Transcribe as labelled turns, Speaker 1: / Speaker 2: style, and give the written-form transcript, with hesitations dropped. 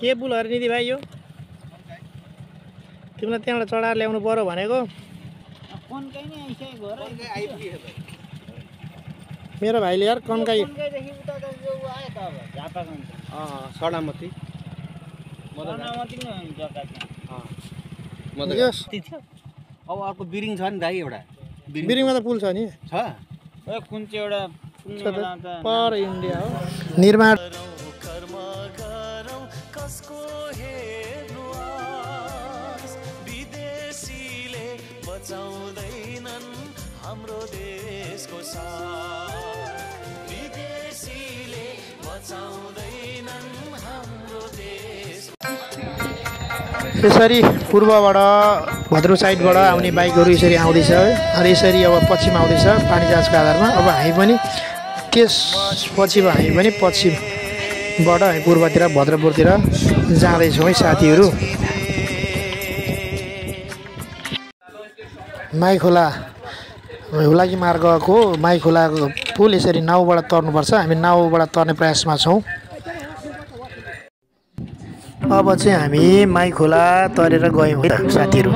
Speaker 1: के पुल हरे निधि भाइ यो तिमीलाई त्यहाँबाट चढाएर ल्याउनु पर्यो भनेको मेरो भाइले यार कन्काई
Speaker 2: सडामती अब अर्को बिरिङ छ नि दाइ एउटा
Speaker 1: बिरिङमा त पुल छ नि
Speaker 2: छ कुन चाहिँ एउटा
Speaker 1: पर इन्डिया हो निर्माण
Speaker 3: विदेशीले बचाउँदैनन् हाम्रो देशको विदेशीले बचाउँदैनन् हाम्रो देश।
Speaker 1: यसरी पूर्वबाट भद्रो साइडबाट आउने बाइकहरू यसरी आउँदैछ अनि यसरी अब पश्चिम आउँदैछ पानी जहाजको आधारमा। अब हामी पनि त्यसपछि हामी पनि पश्चिमबाट हामी पूर्वतिर भद्रपुरतिर जाँदैछौँ है साथीहरू। माइखोला हुलाकी मार्गको माइखोलाको पुल यसरी नाउबाट तर्नुपर्छ। हामी नाउबाट तर्ने प्रयासमा छौँ। अब चाहिँ हामी माइखोला तरेर गयौँ है साथीहरू।